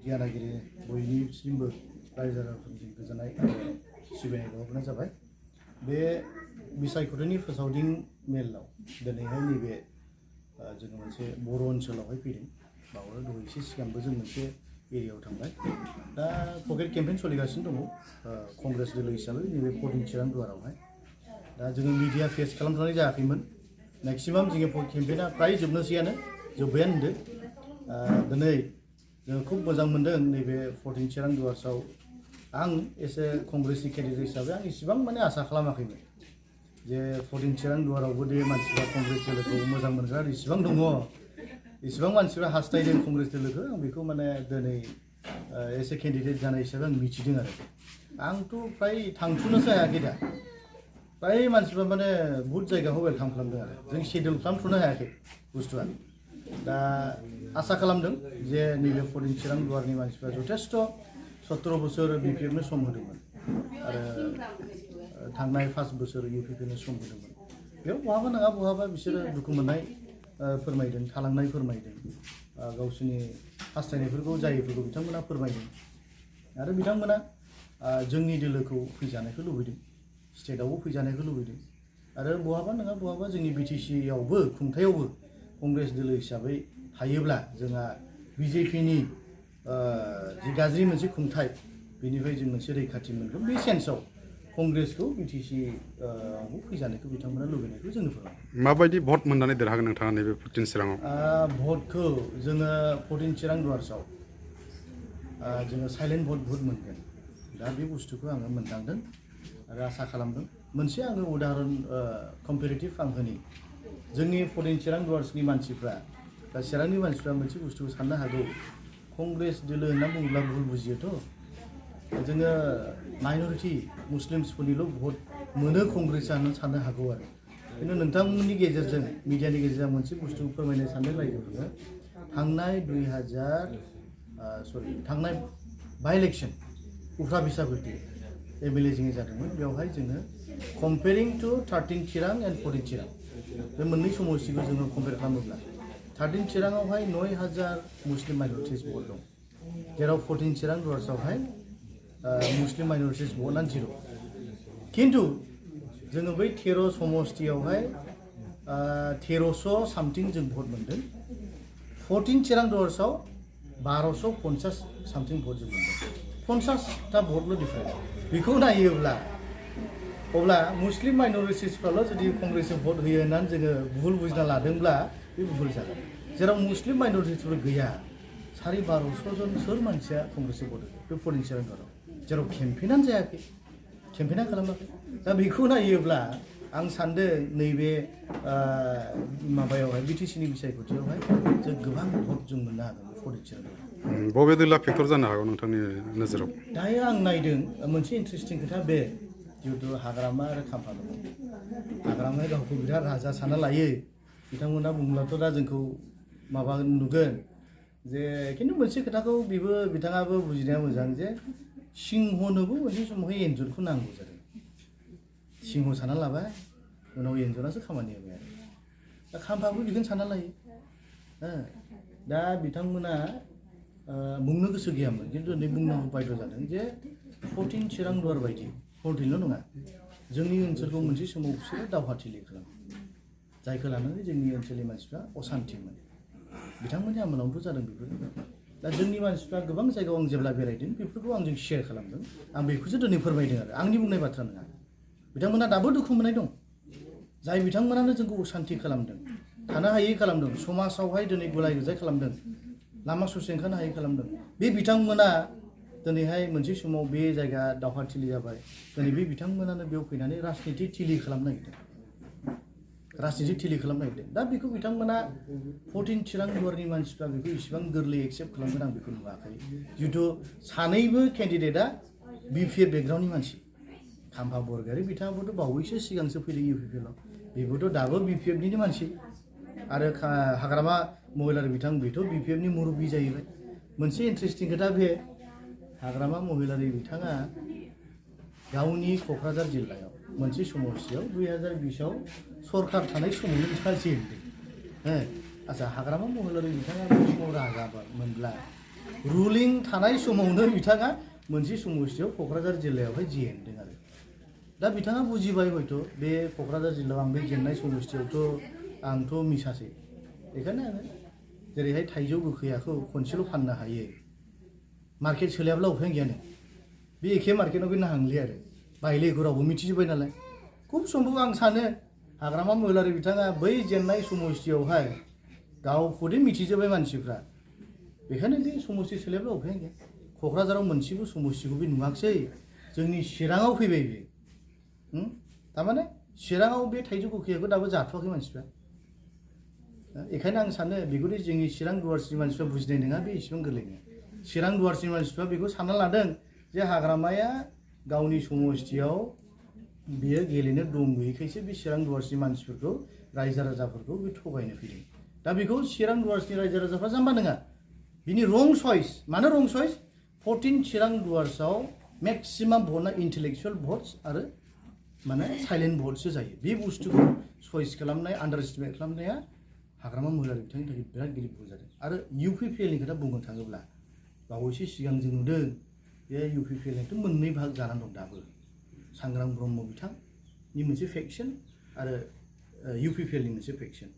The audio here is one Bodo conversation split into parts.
गियानागिरि बयनिसिमबो रायजो राजाफोरजों गोजोननाय सिबिनाय बावहरनाय जाबाय। बे बिसायख'थिनि फोसावदिं मेलाव दिनैहाय नैबे जोङो मोनसे बर' ओनसोलावहाय फैदों। बावनो दहाय एसे सिगांबो जों मोनसे एरियायाव थांबाय। दा पकेट केम्पेइन सोलिगासिनो दङ कंग्रेस दोलो हिसाबै नैबे 14 चिरां दुवारावहाय। दा जोङो मिडिया फेस खालामथ'नाय जायाखैमोन। मेक्सिमाम जोंनि केम्पेइना फ्राय जोबबायानो होनदो। दिनै जों खुब मोजां मोनदों नैबे 14 चिरां दुवार्सआव। आं एसे कंग्रेसनि केन्डिडेट हिसाबै आं इसिबां माने आसा खालामाखैमोन जे 14 चिरां दुवारावबो दे मानसिफ्रा कंग्रेस दोलोखौ मोजां मोनग्रा इसिबां दङ, इसिबां मानसिफ्रा हास्थायदों कंग्रेस दोलोखौ। आं बेखौ माने दिनै एसे केन्डिडेट जानाय हिसाबै आं मिथिदों आरो। आंथ' फ्राय थांथ'नोसो हायाखै दा। फ्राय मानसिफ्रा माने बुहुत जायगाखौ वेलकाम खालामदों आरो जों शेड्युल खालामथ'नो हायाखै बुस्थुआ। दा आसा खालामदों जे नैबे 14 चिरां दुवारनि मानसिफ्रा जथेस्थ 17 बोसोर BPFनो सम होदोंमोन आरो थांनाय 5 बोसोर UPPनो सम होदोंमोन। बेयाव बहाबा नङा बहाबा बिसोरो दुखु मोननाय फोरमायदों, थालांनाय फोरमायदों, गावसोरनि हास्थायनायफोरखौ जायैफोरखौ बिथांमोना फोरमायदों आरो बिथांमोना जोंनि दोलोखौ फैजानायखौ लुबैदों, स्टेटआवबो फैजानायखौ लुबैदों आरो बहाबा नङा बहाबा जोंनि BTCआवबो खुंथायावबो कंग्रेस दोलो हिसाबै थायोब्ला जोंहा BJPनि जि गाज्रि मोनसे खुंथाय बेनिफ्राय जों मोनसे रैखाथि मोनगोन। बे सेन्सआव कंग्रेसखौ BTCआवबो फैजानायखौ बिथांमोना लुबैनायखौ जोंनो फोरमायदों। माबायदि भट मोननानै देरहागोन नोंथाङा नैबे 14 चिराङाव? भटखौ जोङो 14 चिरां दुवार्सआव जोङो साइलेन्ट भट मोनगोन। दा बे बुस्थुखौ आङो मोनदांदों आरो आसा खालामदों। मोनसे आङो उदाहरन कम्पेरेटिभ आं होनि। जोंनि 14 चिरां दुवार्सनि मानसिफ्रा दा चिरांनि मानसिफ्रा मोनसे बुस्थुखौ साननो हागौ, कंग्रेस दोलो होनना बुङोब्ला भुल बुजियोथ'। जोङो माइनरिटि मुस्लिम्सफोरनिल' भट मोनो कंग्रेसआ होननानै साननो हागौ आरो। खिन्थु नोंथांमोननि गेजेरजों मिडियानि गेजेरजों मोनसे बुस्थु फोरमायनो सानदों रायजोफोरनो। थांनाय बाइ इलेक्सन उफ्रा बिसायख'थि MLA जोंनि जादोंमोन। बेवहाय जोङो कम्पेरिं टु 13 चिरां एन्ड 14 चिरां बे मोननै समस्थिखौ जोङो कम्पेयार खालामोब्ला 13 चिराङावहाय 9,000 मुस्लिम माइनरिटिस भट दं, जेराव 14 चिरां दुवार्सआवहाय मुस्लिम माइनरिटिस भटआ 0। खिन्थु जोङो बै 13 समस्थियावहाय 1300 सामथिं जों भट मोनदों। 14 चिरां दुवार्सआव 1250 सामथिं भट जों मोनदों। 50टा भटल' डिफारेन्स। बेखौ नायोब्ला अब्ला मुस्लिम माइनरिटिसफ्राल' जुदि कंग्रेसआव भट होयो होननानै जोङो भुल बुजिना लादोंब्ला बे भुल जागोन। जेराव मुस्लिम माइनरिटिसफोर गैया, 1250 जन सोर मानसिया कंग्रेसआव भट होयो बे 14 चिरां दुवाराव, जेराव केम्पेइनानो जायाखै, केम्पेइना खालामाखै। दा बेखौ नायोब्ला आं सान्दों नैबे माबायावहाय BTCनि बिसायख'थियावहाय जों गोबां भट जों मोननो हागोन 14 चिरां दुवाराव। बबे दोला फेक्टर जानो हागौ नोंथांनि नोजोराव? दायो आं नायदों मोनसे इन्टारेस्टिं खोथा बे, जिहेतु हाग्रामा आरो खाम्फा दङ। हाग्रामाया गावखौ बिराद राजा सानना लायो। बिथांमोना बुंब्लाथ' दा जोंखौ माबा नुगोन जे, खिन्थु मोनसे खोथाखौ बेबो बिथाङाबो बुजिनाया मोजां जे सिंहनोबो मोनसे समावहाय एन्जरखौ नांगौ जादों। सिंह सानना लाबाय, उनाव एन्जरासो खामानि होबाय आरो। दा खाम्फाबो बेखौनो सानना लायो। दा बिथांमोना बुंनो गोसो गैयामोन, खिन्थु नै बुंनांगौ बायद' जादों जे 14 चिरां दुवार बायदि 14ल' नङा, जोंनि ओनसोलखौ मोनसे समाव बिसोरो दावहाथिलि खालामो, जायखौ लानानै जोंनि ओनसोलनि मानसिफ्रा असान्थिमोन। बिथांमोननि आमोलावनोथ' जादों बेफोर। दा जोंनि मानसिफ्रा गोबां जायगायाव आं जेब्ला बेरायदों बेफोरखौ आंजों शेयार खालामदों। आं बेखौसो दिनै फोरमायदों आरो आंनि बुंनाय बाथ्रा नङा। बिथांमोना दाबो दुखु मोननाय दं, जाय बिथांमोनानो जोंखौ असान्थि खालामदों, थानो हायै खालामदों, समाजावहाय दिनै गुलाय गुजाय खालामदों, लामा ससे ओंखारनो हायै खालामदों। बे बिथांमोना दिनैहाय मोनसे समाव बे जायगा दावहाथिलि जाबाय। दिनै बे बिथांमोनानो बेयाव फैनानै राजनिति थिलि खालामनो नागिरदों, राजनिति थिलि खालामनो नागिरदों। दा बेखौ बिथांमोना 14 चिरां दुवारनि मानसिफ्रा बेखौ इसिबां गोरलै एक्सेप्ट खालामगोन आं बेखौ नुवाखै। जिहेतु सानैबो केन्डिडेटआ BPF बेकग्राउन्डनि मानसि। खाम्फा बरगयारी बिथाङाबोथ' बावैसो सिगांसो फैदों UPPआव, बेबोथ' दाबो BPFनिनो मानसि। आरो हाग्रामा महिलारि बिथां बेथ' BPFनि मुरब्बी जाहैबाय। मोनसे इन्टारेस्टिं खोथा बे, हाग्रामा महिलारि बिथाङा गावनि क'क्राझार जिल्लायाव मोनसे समस्थियाव 2020आव सरकार थानाय समावनो बिथाङा जेनदों। आচ্ছা, हाग्रामा महिलारि बिथाङा बे समाव राजा मोनब्ला रुलिं थानाय समावनो बिथाङा मोनसे समस्थियाव क'क्राझार जिल्लायावहाय जेनदों आरो दा बिथाङा बुजिबाय हयथ' बे क'क्राझार जिल्लायाव आं बे जेननाय समस्थियावथ' आंथ' मिसासै बेखायनो आङो जेरैहाय थाइजौ गोखैयाखौ खनसेल' फाननो हायो मार्केट सोलायाब्ला उफाय गैयानो बे एखे मार्केटाव बे नाहांलिया आरो बायलेखौ रावबो मिथिजोब्बाय नालाय खुब सम्भब आं सानो हाग्रामा महिलारि बिथाङा बै जेननाय समस्थियावहाय गावखौदि मिथिजोब्बाय मानसिफ्रा बेखायनो बे समस्ति सोलायाब्ला उफाय गैया क'क्राझाराव मोनसेबो समस्तिखौ बे नुवाखसै जोंनि चिराङाव फैबाय बे थारमाने चिराङाव बे थाइजौ गोखैयाखौ दाबो जाथ'वाखै मानसिफ्रा बेखायनो आं सानो बेखौदि जोंनि चिरां दुवारसिनि मानसिफ्रा बुजिनाय नङा बे इसेबां गोरलै नङा चिरां दुवारसिनि मानसिफ्रा बेखौ सानना लादों जे हाग्रामाया गावनि समस्तियाव बियो गेलेनो दंहैखायसो बे चिरां दुवारसिनि मानसिफोरखौ रायजो राजाफोरखौ बे थगायनो फैदों दा बेखौ चिरां दुवारसिनि रायजो राजाफ्रा जाम्बा नङा बिनि रं चइस मानो रं चइस 14 चिरां दुवार्सआव मेक्सिमाम भटआ इन्टेलेक्चुवेल भट्स आरो माने साइलेन्ट भट्ससो जायो बे बुस्थुखौ चइस खालामनाय आन्डार एस्टिमेट खालामनाया हाग्रामा महिलारि बिथांनि थाखाय बिराद गिदिर भुल जादों आरो UPPLनि खोथा बुंनो थाङोब्ला बावैसो सिगां जों नुदों बे UPPLनिथ' मोननै भाग जानानै दं दाबो सांग्रां ब्रह्म बिथांनि मोनसे फेक्सन आरो UPPLनि मोनसे फेक्सन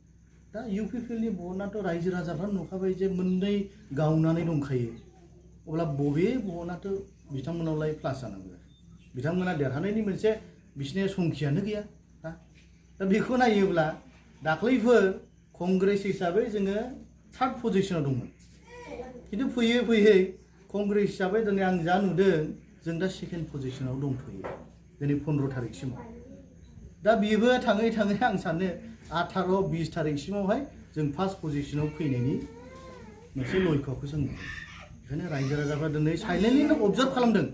दा UPPLनि भटआथ' रायजो राजाफ्रा नुखाबाय जे मोननै गावनानै दंखायो अब्ला बबे भटआथ' बिथांमोनावलाय प्लास जानांगौ बिथांमोना देरहानायनि मोनसे बिसिनिया संखियानो गैया दा बेखौ नायोब्ला दाख्लैफोर कंग्रेस हिसाबै जोङो थार्ड पजिशनाव दंमोन खिन्थु फैयै फैयै कंग्रेस हिसाबै दिनै आं जा नुदों जों दा सेकेन्ड पजिशनाव दंथ'यो दिनै 15 थारिखसिमाव दा बेबो थाङै थाङै आं सानो 18-20 थारिखसिमावहाय जों फार्स्ट पजिशनाव फैनायनि मोनसे लक्ष्यखौ जों नुदों बेखायनो रायजो राजाफ्रा दिनै साइलेन्टलिनो अबजार्भ खालामदों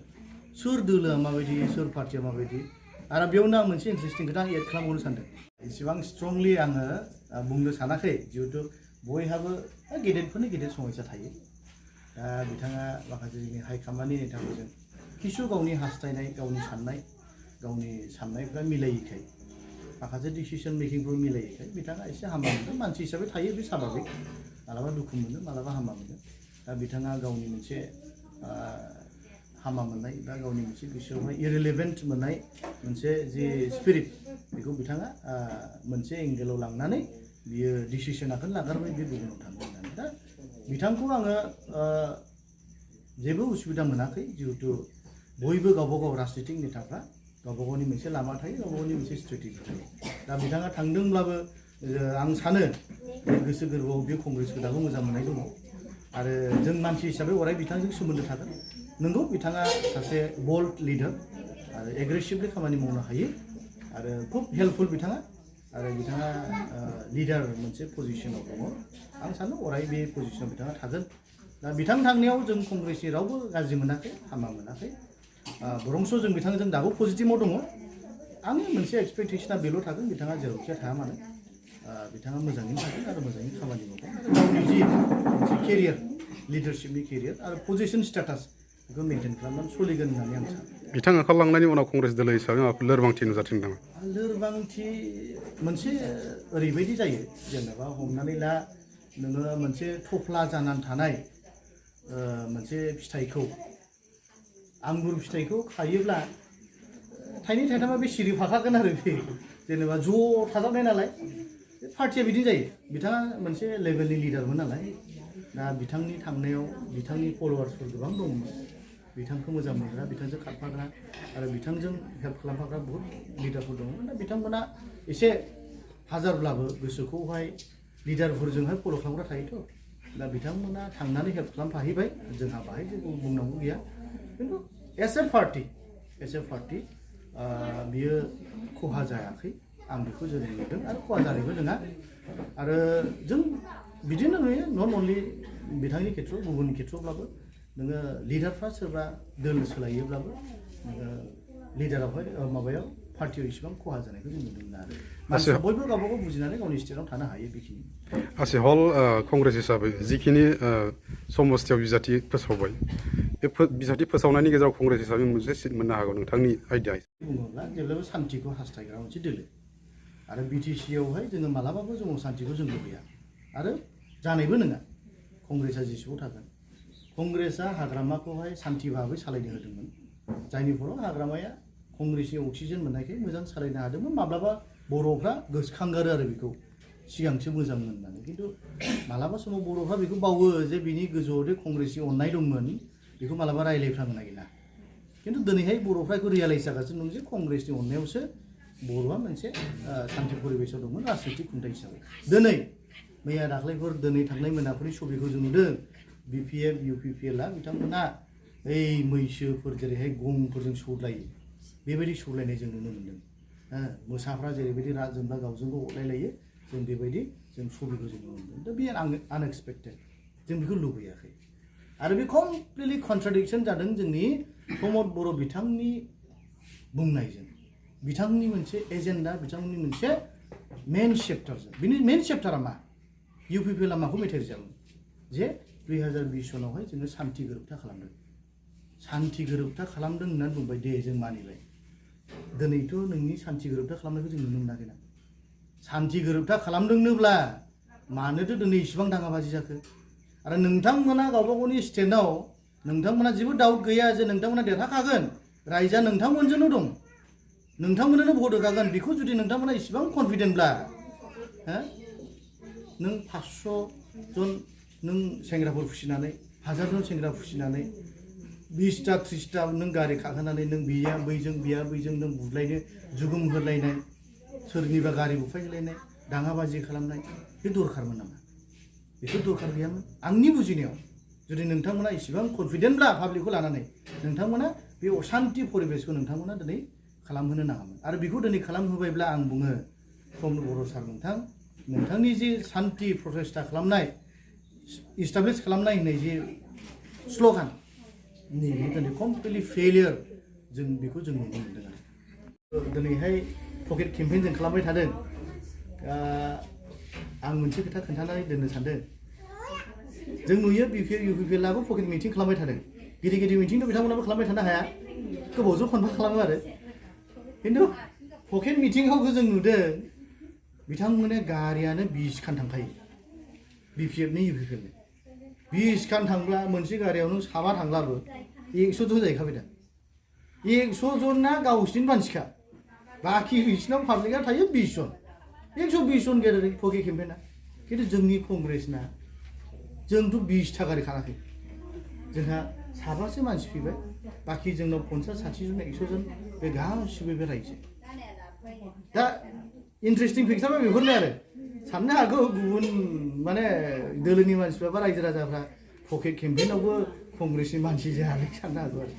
सोर दोलोआ माबायदि सोर पार्टिया माबायदि आरो बेयावनो आं मोनसे इन्टारेस्टिं खोथा आं एड खालामबावनो सानदों इसेबां स्ट्रंलि आङो बुंनो सानाखै जिहेतु बयहाबो गेदेरफोरनि गेदेर समस्या थायो दा बिथाङा माखासे जोंनि हाइकमान्डनि नेताफोरजों किसु गावनि हास्थायनाय गावनि साननायफ्रा मिलायैखाय माखासे डिसिसन मेकिंफोर मिलायैखाय बिथाङा एसे हामा मोनो मानसि हिसाबै थायो बे स्वाभाबिक मालाबा दुखु मोनो मालाबा हामा मोनो दा बिथाङा गावनि मोनसे हामा मोननाय बा गावनि मोनसे गोसोआवहाय इरिलेभेन्ट मोननाय मोनसे जे स्पिरिट बेखौ बिथाङा मोनसे एंगेलाव लांनानै बियो डिसिसनाखौनो नागारबाय बे गुबुनाव थांनो होननानै दा बिथांखौ आङो जेबो उसुबिदा मोनाखै जिहेतु बयबो गावबा गाव राजनितिक नेताफ्रा गावबा गावनि मोनसे लामा थायो गावबा गावनि मोनसे स्ट्रेटेजि थायो दा बिथाङा थांदोंब्लाबो आं सानो गोसो गोरबोआव बे कंग्रेसखौ दाबो मोजां मोननाय दङ आरो जों मानसि हिसाबै अराय बिथांजों सोमोन्दो थागोन नंगौ बिथाङा सासे बोल्ड लिडार आरो एग्रेसिभलि खामानि मावनो हायो आरो खुब हेल्पफुल बिथाङा आरो बिथाङा लिडार मोनसे पजिशनाव दङ आं सानो अराय बे पजिशनाव बिथाङा थागोन दा बिथां थांनायाव जों कंग्रेसनि रावबो गाज्रि मोनाखै हामा मोनाखै बरंस जों बिथांजों दाबो पजिटिभाव दङ आंनि मोनसे एक्सपेक्टेसना बेल' थागोन बिथाङा जेरावखि थाया मानो बिथाङा मोजाङैनो थागोन आरो मोजाङै खामानि मावगोन आरो गावनि जि मोनसे केरियार लिडारशिपनि केरियार आरो पजिशन स्टेटास बेखौ मेनटेन खालामनानै सोलिगोन होननानै आं सानो बिथाङा ओंखारलांनायनि उनाव कंग्रेस दोलो हिसाबै माबाफोर लोरबांथि नुजाथिदों नामा लोरबांथि मोनसे ओरैबायदि जायो जेनेबा हमनानै ला नोङो मोनसे थफ्ला जानानै थानाय मोनसे फिथाइखौ आंगुर फिथाइखौ खायोब्ला थाइनै थाइथामा बे सिरि फाखागोन आरो बे जेनेबा ज' थाजाबनाय नालाय पार्टिया बिदिनो जायो बिथाङा मोनसे लेभेलनि लिडारमोन नालाय दा बिथांनि थांनायाव बिथांनि फल'वार्सफोर गोबां दंमोन बिथांखौ मोजां मोनग्रा बिथांजों खारफाग्रा आरो बिथांजों हेल्प खालामफाग्रा बहुत लिडारफोर दंमोन दा बिथांमोना एसे हाजारब्लाबो गोसोखौहाय लिडारफोरजोंहाय फल' खालामग्रा थायोथ' दा बिथांमोना थांनानै हेल्प खालामफाहैबाय जोंहा बाहाय जेबो बुंनांगौ गैया खिन्थु एस ए पार्टि बियो खहा जायाखै आं बेखौ जों नुदों आरो खहा जानायबो नङा आरो जों बिदिनो नुयो नट अनलि बिथांनि खेथ्रआव गुबुननि खेथ्रआवब्लाबो नोङो लिडारफ्रा सोरबा दोल सोलायोब्लाबो नोङो लिडारावहाय माबायाव पार्टियाव इसेबां खहा जानायखौ जों नुनो मोना आरो मानसिया बयबो गावबागाव बुजिनानै गावनि स्टेटआव थानो हायो बेखिनि हल कंग्रेस हिसाबै जिखिनि समस्थियाव बिजाथि फोसावबाय बे बिजाथि फोसावनायनि गेजेराव कंग्रेस हिसाबै मोनसे सिट मोननो हागौ नोंथांनि आइडिया बुङोब्ला जेब्लाबो सान्थिखौ हास्थायग्रा मोनसे दोलो आरो बिटिसियावहाय जोङो मालाबाबो जों सान्थिखौ जों लुबैया आरो जानायबो नङा कंग्रेसआ जेसेबां थागोन कंग्रेसआ हाग्रामाखौहाय सान्थि भाबै सालायनो होदोंमोन जायनि फलाव हाग्रामाया कंग्रेसनि अक्सिजेन मोननायखाय मोजां सालायनो हादोंमोन माब्लाबा बर'फ्रा गोसोखांगारो आरो बेखौ सिगांसो मोजांमोन होननानै खिन्थु मालाबा समाव बर'फ्रा बेखौ बावो जे बिनि गोजौआव दे कंग्रेसनि अननाय दंमोन बेखौ मालाबा रायज्लायफ्रांनो नागिरा खिन्थु दिनैहाय बर'फ्रा बेखौ रियेलाइज जागासिनो दं जे कंग्रेसनि अननायावसो बर'आ मोनसे सान्थि परिबेसाव दंमोन राजनितिक खुंथाइ हिसाबै दिनै मैया दाख्लैफोर दिनै थांनाय मोनाफोरनि छबिखौ जों नुदों BPF UPPLआ बिथांमोना ओइ मैसोफोर जेरैहाय गंफोरजों सौलायो बेबायदि सौलायनाय जों नुनो मोन्दों मोसाफ्रा जेरैबायदि जेनेबा गावजों गाव अरलायलायो जों बेबायदि जों छबिखौ जों नुनो मोन्दों दा बेयो आनएक्सपेक्टेड जों बेखौ लुबैयाखै आरो बे कमप्लिटलि कन्ट्राडिक्सन जादों जोंनि प्रमद बर' बिथांनि बुंनायजों बिथांनि मोनसे एजेन्डा बिथांनि मोनसे मेन चेप्टारजों बिनि मेन चेप्टारा मा UPPLआ माखौ मेथाइ रोजाबो जे 2020 सनावहाय जोङो सान्थि गोरोबथा खालामदों सान्थि गोरोबथा खालामदों होननानै बुंबाय दे जों मानिबाय दिनैथ' नोंनि सान्थि गोरोबथा खालामनायखौ जों नुनो मोनाखैना सान्थि गोरोबथा खालामदोंनोब्ला मानोथो दिनै इसिबां दाङाबाजि जाखो आरो नोंथांमोना गावबा गावनि स्टेन्डआव नोंथांमोना जेबो डाउट गैया जे नोंथांमोना देरहाखागोन रायजोआ नोंथांमोनजोंनो दं नोंथांमोननो भट होखागोन बेखौ जुदि नोंथांमोना इसिबां कनफिडेन्टब्ला नों 500 जन नों सेंग्राफोर फिसिनानै 1000 जन सेंग्रा फिसिनानै 20टा 30टा नों गारि खाहोनानै नों बिया बैजों नों बुलायनो जुगुम होलायनाय सोरनिबा गारि बुफायलायनाय दाङाबाजि खालामनाय बे दरखारमोन नामा बेखौ दरखार गैयामोन आंनि बुजिनायाव जुदि नोंथांमोना इसिबां कनफिडेन्टब्ला पाब्लिकखौ लानानै नोंथांमोना बे अशान्ति परिबेसखौ नोंथांमोना दिनै खालामहोनो नाङामोन आरो बेखौ दिनै खालामहोबायब्ला आं बुङो प्रमद बर' सार नोंथांनि जे सान्थि प्रसेस्टा खालामनाय इस्टाब्लिश खालामनाय होननाय जे स्ल'गान नैबे दिनै कमप्लिटलि फेलियर जों बेखौ जों नुनो मोन्दों आरो दिनैहाय पकेट केम्पेइन जों खालामबाय थादों आं मोनसे खोथा खोन्थानानै दोननो सानदों जों नुयो BPF UPPLआबो पकेट मिटिं खालामबाय थादों गिदिर गिदिर मिटिंथ' बिथांमोनाबो खालामबाय थानो हाया गोबावजों खनफा खालामो आरो खिन्थु पकेट मिटिंआवबो जों नुदों बिथांमोना गारियानो 20 खान थांखायो BPFनि UPPLनि 20 खान थांब्ला मोनसे गारियावनो साबा थांब्लाबो 100 जन जाहैखाबाय दा 100 जना गावसिनि मानसिखा बाखि बिसिनाव पाब्लिकआ थायो 20 जन 120 जन गेलेदों पकेट केम्पेइना खिन्थु जोंनि कंग्रेसना जोंथ' 20टा गारि खानाखै जोंहा साबासो मानसि फैबाय बाखि जोंनाव 50-60 जन 100 जन बे गासिबो बे रायजो दा इन्ट्रेस्टिं पिक्सारा बेफोरनो आरो साननो हागौ गुबुन माने दोलोनि मानसिफ्रा बा रायजो राजाफ्रा पकेट केम्पेइनावबो कंग्रेसनि मानसि जायालै साननो हागौ आरो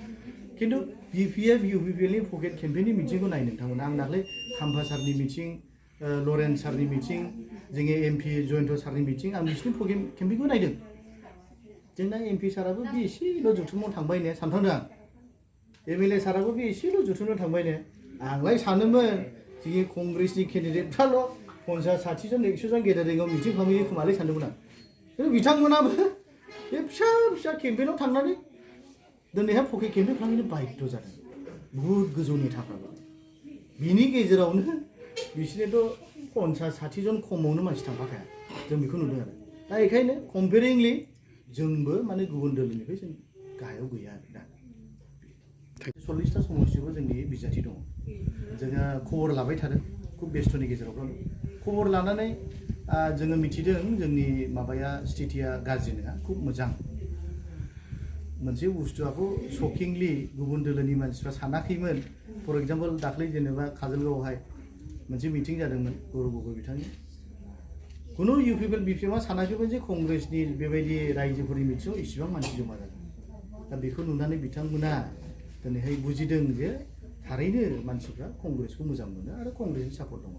खिन्थु BPF UPPLनि पकेट केम्पेइननि मिटिंखौ नाय नोंथांमोना आं दाख्लै खाम्फा सारनि मिटिं लरेन्स सारनि मिटिं जोंनि MP जयन्त सारनि मिटिं आं बिसिनि पकेट केम्पेइनखौ नायदों जोंना MP साराबो बे एसेल' जथुमाव थांबाय ने सानफ्रांदों आं MLA साराबो बे एसेल' जथुमाव थांबाय ने आंलाय सानोमोन जोंनि कंग्रेसनि केन्डिडेटफ्राल' 50-60 जन 100 जन गेदेरिङाव मिटिं खालामहैयो खोमालै सानदोंमोन आं खिन्थु बिथांमोनाबो बे फिसा केम्पेइनाव थांनानै दिनैहाय पकेट केम्पेइन खालामनो बाध्य जादों बुहुत गोजौ नेताफ्राबो बिनि गेजेरावनो बिसोरथ' 50-60 जन खमावनो मानसि थांफाखाया जों बेखौ नुदों आरो दा बेखायनो कम्पेरिंलि जोंबो माने गुबुन दोलोनिफ्राय जों गाहायाव गैया आरो दा 40टा समस्टियावबो जोंनि बिजाथि दङ जोङो खबर लाबाय थादों खुब बेस्थ'नि गेजेरावबो खबर लानानै जोङो मिथिदों जोंनि माबाया स्थितिया गाज्रि नङा खुब मोजां मोनसे बुस्थुआखौ शकिंलि गुबुन दोलोनि मानसिफ्रा सानाखैमोन फर एग्जाम्पल दाख्लै जेनेबा काजलगावआवहाय मोनसे मिटिं जादोंमोन गौरब गगৈ बिथांनि खुनु UPPL BPFआ सानाखैमोन जे कंग्रेसनि बेबायदि रायजोफोरनि मिटिङाव इसिबां मानसि जमा जादों दा बेखौ नुनानै बिथांमोना दिनैहाय बुजिदों जे थारैनो मानसिफ्रा कंग्रेसखौ मोजां मोनो आरो कंग्रेसनि सापर्ट दङ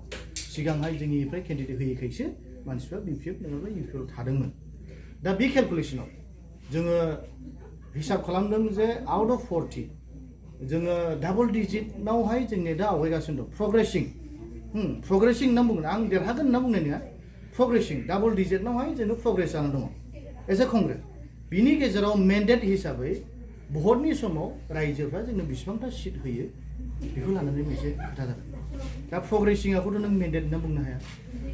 सिगांहाय जोंनिफ्राय केन्डिडेट होयैखायसो मानसिफ्रा BPF नङाब्ला UPPL थादोंमोन दा बे केलकुलेसनाव जोङो हिसाब खालामदों जे आउट अफ 40 जोङो डाबल डिजिटनावहाय जोंनि दा आवगायगासिनो दं प्रग्रेसिं होनना बुंगोन आं देरहागोन होनना बुंनाय नङा प्रग्रेसिं डाबल डिजिटनावहाय जोङो प्रग्रेस जाना दङ एज ए कंग्रेस बिनि गेजेराव मेन्डेट हिसाबै भटनि समाव रायजोफ्रा जोंनो बेसेबांथा सिट होयो बेखौ लानानै मोनसे खोथा जागोन दा प्रग्रेसिंआखौथ' नों मेन्डेट होनना बुंनो हाया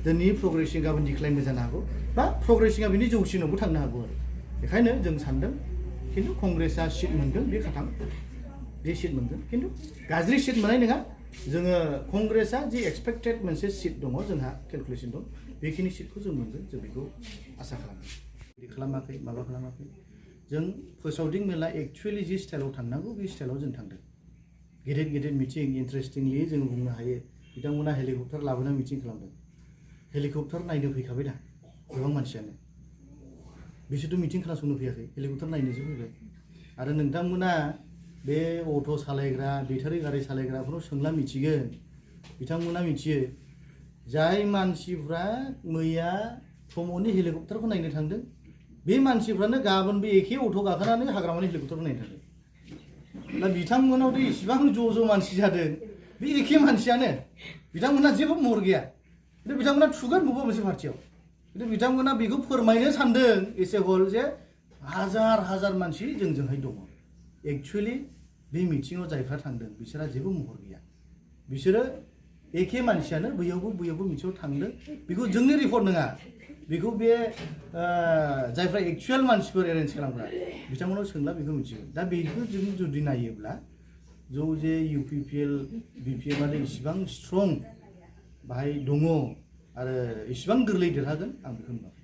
दिनै प्रग्रेसिं गाबोन डिक्लाइनबो जानो हागौ बा प्रग्रेसिंआ बिनि जौसिनावबो थांनो हागौ आरो बेखायनो जों सानदों खिन्थु कंग्रेसआ सिट मोनगोन बे खाथां बे सिट मोनगोन खिन्थु गाज्रि सिट मोननाय नङा जोङो कंग्रेसआ जि एक्सपेक्टेड मोनसे सिट दङ जोंहा केलकुलेसन दं बेखिनि सिटखौ जों मोनगोन जों बेखौ आसा खालामो बिदि खालामाखै माबा खालामाखै जों फोसावदिं मेला एक्चुवेलि जि स्टाइलाव थांनांगौ बे स्टाइलाव जों थांदों गेदेर गेदेर मिटिं इन्टारेस्टिंलि जों बुंनो हायो बिथांमोना हेलिकप्टार लाबोना मिटिं खालामदों हेलिकप्टार नायनो फैखाबाय दा गोबां मानसियानो बिसोरथ' मिटिं खोनासंनो फैयाखै हेलिकप्टार नायनोसो फैबाय आरो नोंथांमोना बे अट' सालायग्रा बेटारि गारि सालायग्राफोराव सोंला मिथिगोन बिथांमोना मिथियो जाय मानसिफ्रा मैया प्रमदनि हेलिकप्टारखौ नायनो थांदों बे मानसिफ्रानो गाबोन बे एखे अट' गाखोनानै हाग्रामानि हेलिकप्टारखौ नायनो थांदों दा बिथांमोनावथ' इसिबां ज' मानसि जादों बे एखे मानसियानो बिथांमोना जेबो महर गैया खिन्थु बिथांमोना थुगोन बबेबा मोनसे पार्टियाव खिन्थु बिथांमोना बेखौ फोरमायनो सानदों एसे हल जे हाजार हाजार मानसि जोंजोंहाय दङ एक्चुवेलि बे मिटिङाव जायफ्रा थांदों बिसोरहा जेबो महर गैया बिसोरो एखे मानसियानो बैयावबो मिटिङाव थांदों बेखौ जोंनि रिपर्ट नङा बेखौ बे जायफ्रा एक्चुवेल मानसिफोर एरेन्ज खालामग्रा बिथांमोनाव सोंला बेखौ मिथिगोन दा बेखौ जों जुदि नायोब्ला जे UPPL BPM आनो इसिबां स्ट्रं बाहाय दङ आरो इसिबां गोरलै देरहागोन आं बेखौ नुवाखै